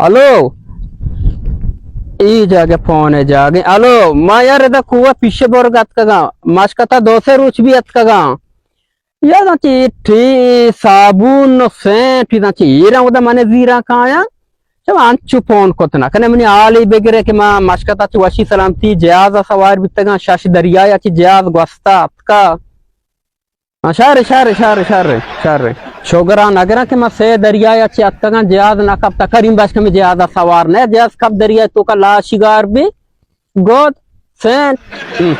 ہلو، ای جاگہ پون ءِ جاگہ۔ ہلو، ما یار ادا کوہ پیش برگ اتکگاں، مشکتا دو سے روچ بی اتکگاں۔ یار انچی ٹی صابون و سینٹ، انچی ایران ودا من زیران کایاں۔ چہ انچو پون کت نہ کنے، منی حالی بگرے کہ ما مشکتا چہ وشی سلامتی جہاز سوار بیتگاں، شش دریا چہ جہاز گوستا اتکا۔ ہاں، شر، شر، شر، شر، شر۔ شوگران اگراں کہ ما سے دریا چہ اتکگاں، جہاز نہ کپتا، کریم بش کہ ہمے جہاز سوار نہ، جہاز کپ دریا توکا لاشی گار بی۔ گڈ، سین۔ ہم۔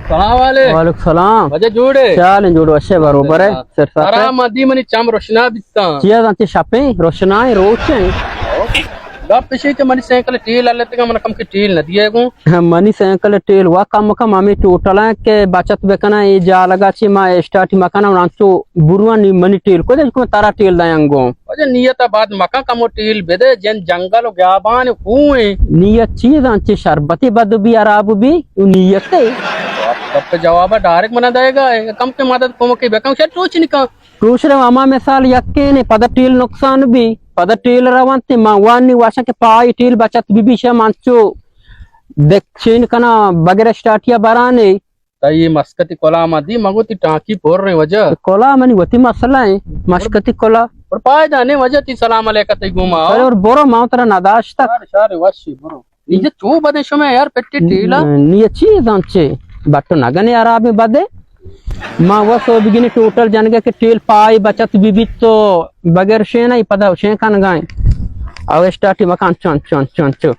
سلام علیک۔ وعلیکم سلام۔ واجہ جوڑے؟ چال ہیں جوڑ وشے بروبر ہے۔ الحمدللہ۔ سر ساتھ ہے۔ آرام دی منی چم روشنا بیتاں۔ چیا زانتے شپیں، روشنائیں، روچیں۔ گپ اشی کہ منی سائیکل ٹیل ہلتگا، من کم کہ ٹیل نہ دیے گوں۔ ہاں، منی سائیکل ٹیل وا کم کم ہمیں ٹوٹل ہیں کہ بچت بکناں، اے جالگا چی ما اسٹارٹ مکناں، انچو برواں نی منی ٹیل کو دے، ترا ٹیل دایاں گوں۔ واجہ نیت ءَ بد مکن، کمو ٹیل بدے، جن جنگل و گیابان کوہ ہیں۔ نیت چیز انچے شربتی بد بی، حراب بی، او نیت ہے۔ گپ جواب ڈائریکٹ منا دے گا، کم کے مدد کمکی بکن، شر ٹوچ نکن۔ ٹوچ رو ہما مثال یکین ہے، پدا ٹیل نقصان بی، پدا ٹیل روانتے، ما وانی واشا کہ پائی ٹیل بچت بی بی، شم انچو دکچین کنا بغیر اسٹارٹیا برانے۔ تئی مسکتی کلا ما دی، مگو تی ٹانکی پر رہے واجہ۔ کلا منی وتی مسئلہ ہے، مسکتی کلا۔ پر پائے جانے واجہ تی سلام علیکہ تی گوما۔ ارے اور برو، ما ترا نداشتہ۔ شار، شار، وشی برو۔ نیجہ چو بدے شمے یار پٹی ٹیلا۔ نی چیز انچے، بٹو نگنے عرابیں بدے۔ ما وہ سو بگنی ٹوٹل جنگے کہ ٹیل پائی بچت بی بی تو بغیر شین ای پدا شین کنگائیں۔ او اسٹارٹی مکان چون، چون، چون، چون۔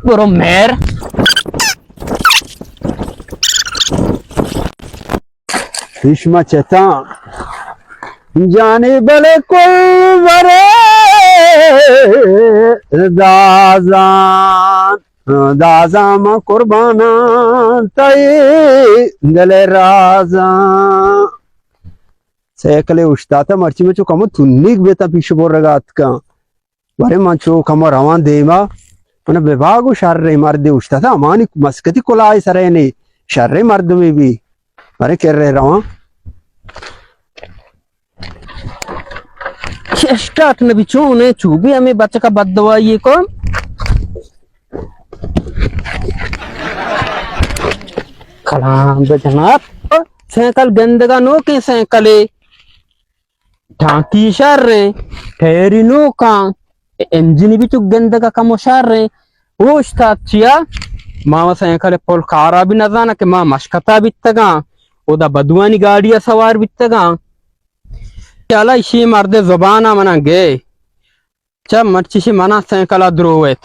برو میر۔ پیش ما چتاں جانی بلے کل ورے دازان، دازان ما قربانان تئی دل رازان۔ سیکلے اشتاتا مرچی میں چو کمو تنیگ بیتا پیش برگا اتکاں۔ بارے من چو کمو روان دیما، من بباگو شریں مردے اشتاتا، ہمانی مسکتی کلاہ سرے نے شریں مردمے بی۔ بارے کرے روان۔ اسٹارٹ نبی چون ہے، چو بی ہمیں بچکا بددعائی کو۔ کلام بے جناب، سائیکل گندگا نوکیں سائیکلے۔ ٹانکی شریں، ٹائری نوکاں، انجنی بھی چک گندگا کمو شریں۔ او اشتات چیا؟ ما و سائیکل پل کارا بھی نزانا کہ ما مشکتا بیتگاں، او دا بدوانی گاڑی سوار بیتگاں۔ چلا اشی مرد زبانا منا گئے۔ چا مرچی شی منا سائیکل ء دروت۔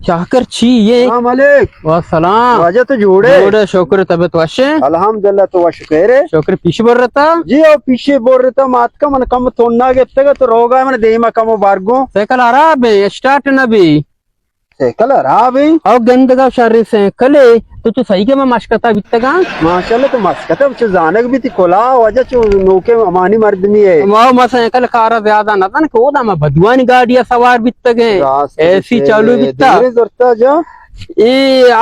شاکر چی یہ؟ السلام علیک۔ و سلام۔ واجہ تو جوڑے؟ جوڑے، شکر، طبیعت وشے؟ الحمدللہ، تو وش خیرے؟ شکر، پیش برتا؟ جی او پیشے برتا، ماتکا من کم تھونا گپتگا تو روگا من دیما کم برگو۔ سائیکل خراب ہے، اسٹارٹ نہ بی۔ سائیکل خراب ہیں؟ او گندگا شر سائیکل ہے۔ تو چو صحیح کہ ما مشکتا بیتگاں؟ ماشاءاللہ تو مشکتا چو زانگ بیتی کلا واجہ چو نوکے امانی مردمی ہے۔ ما، ما سائیکل کارا زیادہ نہ دن کہ اودا ما بدوانی گاڑی سوار بیتگیں۔ راست اے سی چالو بیتا۔ دیرے زرتا جا۔ اے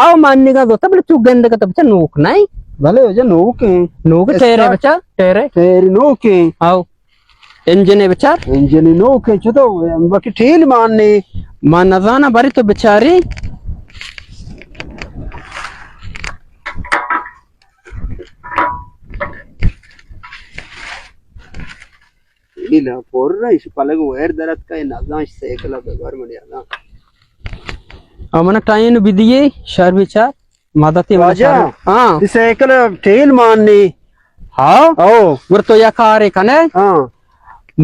آو ماننگا زرتا بلے چو گندگا تو بچا نوک نہیں۔ بلے واجہ نوک ہیں۔ نوک ٹیرے بچا، ٹیرے۔ ٹیرے نوک ہیں۔ آو۔ انجن ء بچار۔ انجن نوک ہے، چو تو باقی ٹیل مان نے۔ ما نزانا بری تو بچاری۔ ٹیل پر رہی، پلگ وائر درت کا نزان سائیکل بغیر منی آنا۔ امنا ٹائن بدیے، شر بچار۔ مدد تی واجہ، واجہ۔ ہاں۔ ای سائیکل ٹیل مان نی۔ ہاں؟ او۔ گر تو یا کارے کنے؟ ہاں۔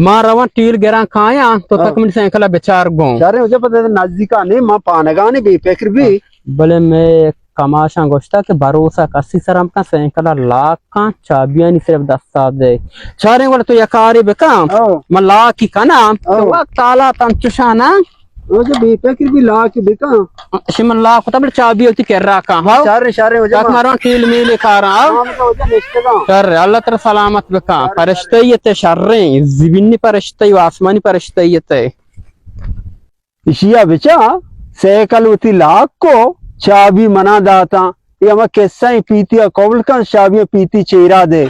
ما روان ٹیل گران کایاں، تو ہاں۔ تک من سائیکل بچار گوں۔ چارے واجہ پتہ نزدیکا نہیں، ما پانگانی بے فکر بھی۔ بلے میں کماشاں گوشتا کہ بھروسہ کسی سرم کن سائیکل لاک کن، چابیانی صرف دستا دے۔ چارے ور تو یا کارے بکن، او۔ من لاکی کناں، تو او۔ وقت حالات انچوشانا۔ واجہ بے فکر بھی لاک بکن۔ شی من لاک کتا بل چابی ہوتی کرا کن، ہاں؟ شر، شر، واجہ تک ما۔ مارا ٹیل میل کارا، ہاں؟ ما واجہ نشتگاں۔ شر، اللہ ترا سلامت بکن۔ شر، شر۔ پرشتہ یتے شریں، زمینی پرشتہ و آسمانی پرشتہ یتے۔ اشیا بچا سائیکل وتی لاک کو، چابی منا داتاں۔ یہ ہما قصہ ہیں، پیتی ء قبول کن، چابی پیتی چیرا دے۔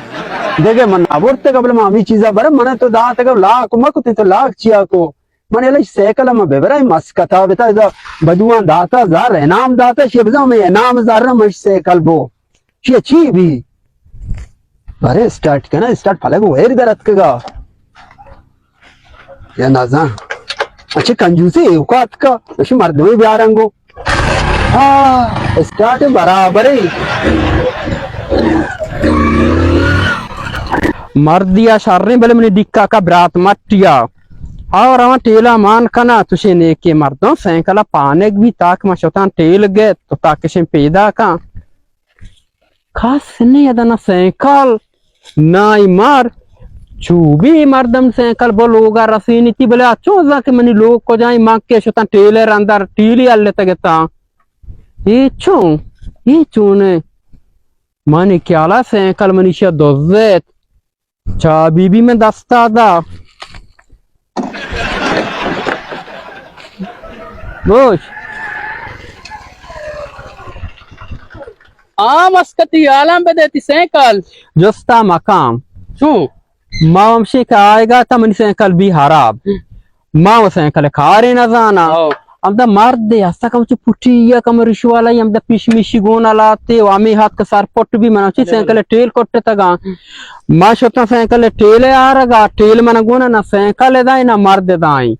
دگہ من نہ برتگ، بلے من ہمے چیزا برم، من تو داتگ، لاک مکتی تو لاک چیا کو؟ من الا سائیکل ما ببرای مسکتا بتا، ادا بدوان داتا، زر انعام داتا، شی بزان میں انعام زر من سائیکل بو۔ چی چی بی؟ برے اسٹارٹ کنا، اسٹارٹ پلگ ویر درت کگا۔ یا نزان۔ اچھا کنجوسی اوقات کا، اسی مردمی بیارنگو۔ ہاں، اسٹارٹ برابر ہے۔ مردیا شریں بلے منی ڈکا کا برات مٹیا۔ اور ہم ٹیلا مان کنا، تشے نیکے مردم سائیکل پانک بھی تاک ما شتان ٹیل گئے تو تاکشیں پیدا کن۔ کس نہ ادا، نہ سائیکل، نہ ای مار۔ چو بی مردم سائیکل بو لوگا رسینیتی، بلے آ چون زان کہ منی لوگ کجائیں، من کہ شتاں ٹیلر اندر، ٹیلی التگتاں۔ اے چون؟ اے چون ہے؟ منی خیالا سائیکل منی شا دزت۔ چابی بی من دستا دا۔ گوش۔ آ مسکتی عالم بدے تی سینکل۔ جستا مکام۔ چو؟ ما ہمشی کہ آئیگا تا منی سینکل بی حراب۔ ما و سینکل کارے نزانا۔ او۔ ہمدا مرد ہستا کم چو پٹی یا کم رشوالا، ہمدا پیش میشی گون لاتے و ہمیں ہاتھ کا سر پٹ بی منا چی سینکل ٹیل کٹتگا۔ ما شتاں سائیکل ٹیل ء آرگ ء، ٹیل من گون ء، نہ سائیکل ء دائیں نہ مرد ء دائیں۔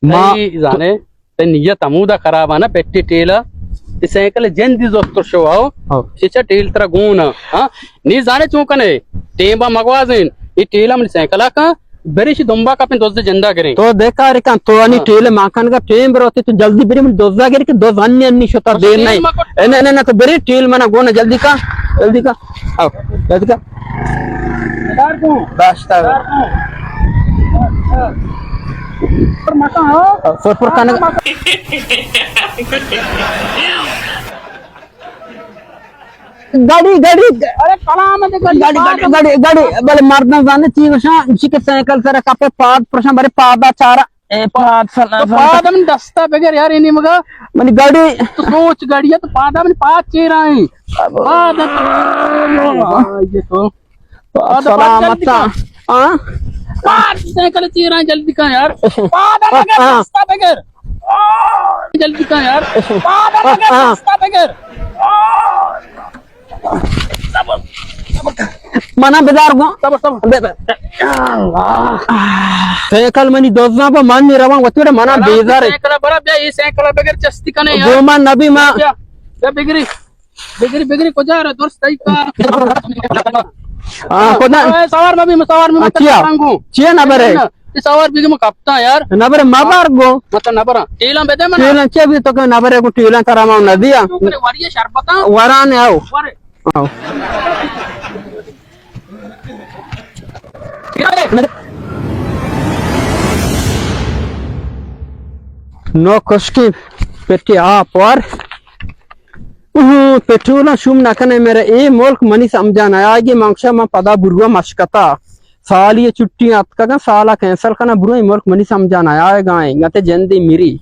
ما تئی زانے، تئی نیت ہمودا خراب ء نا، پٹی ٹیل ء، تئی سائیکل جندی زوستر شو آؤ، ہاں۔ چچا ٹیل ترا گون ء، ہاں؟ نی زانے چون کنے، ٹیم با مگوازین، ای ٹیل ء من سائیکل ء کن، بریشی دمبا کپیں دوز جندا گریں۔ تو دے کار کن، تو انی ہاں۔ ٹیل ء مان کن گا، ٹیم بروتی تو جلدی بری من دوزا گری کہ دوز انی انی شتا اچھا، دیر ٹیل نہیں۔ ما کٹ اے، نہ، نہ، نہ، تو بری ٹیل منا گون ء، جلدی کن، جلدی کن۔ آؤ، جلدی کن۔ دار کو۔ داشتا۔ دار کو۔ پر مکان ہو۔ سر پر کنے۔ گاڑی، گاڑی۔ ارے کلام دے گاڑی، گاڑی، گاڑی، گاڑی، گاڑی۔ بلے مردم زانے چی گوشاں، چی کہ سائیکل سر کپے پاد پرشاں، بلے پادا چارا۔ اے پاد سنا تو سنا۔ پاد من دستا بگر یار، اینی مگا۔ منی گاڑی۔ تو سوچ گاڑی ہے، تو پادا من پاد چیرا ہیں۔ ابا۔ پاد۔ یہ تو۔ پاد، پاد سلامت جلدی کن۔ ہاں؟ پاد سائیکل چیرا ہیں، جلدی کن یار۔ پادا بگر ہاں۔ دستا بگر۔ جلدی کن یار۔ پادا بگر ہاں۔ دستا بگر۔ منا بدار گو۔ صبر، صبر۔ بے، بے۔ سائیکل منی دوزاں پہ من نی روان وتی وڑا منا برا بیزار۔ سائیکل برا بیا، یہ سائیکل بغیر چستی کنے یار۔ گو من نبی ما۔ بیا، بیا بگری۔ بگری، بگری کجا رہا؟ درست صحیح کا۔ ہاں، خدا۔ اے سوار میں بھی، سوار میں مت چیا؟ رنگو۔ چیا نہ برے؟ یہ سوار بھی میں کپتا یار۔ نہ برے، ما بار گو۔ مت نہ برا۔ ٹیلاں بدے منا۔ ٹیلاں چیا بھی تو کہ نہ برے کو ٹیلاں کرا ما نہ دیا۔ تو کرے وڑی شربتا۔ وران آؤ۔ ورے۔ آؤ۔ نو کشکی پٹی آپ ور۔ اوہ، پٹرول شوم نہ کنے میرے، اے ملک منی سمجھا نہ آئے گی، منکشا من پدا بروا مشکتا۔ سالی چھٹی اتکگا، سالا کینسل کنا، برو اے ملک منی سمجھا نہ آئے گا، گتے جندی میری۔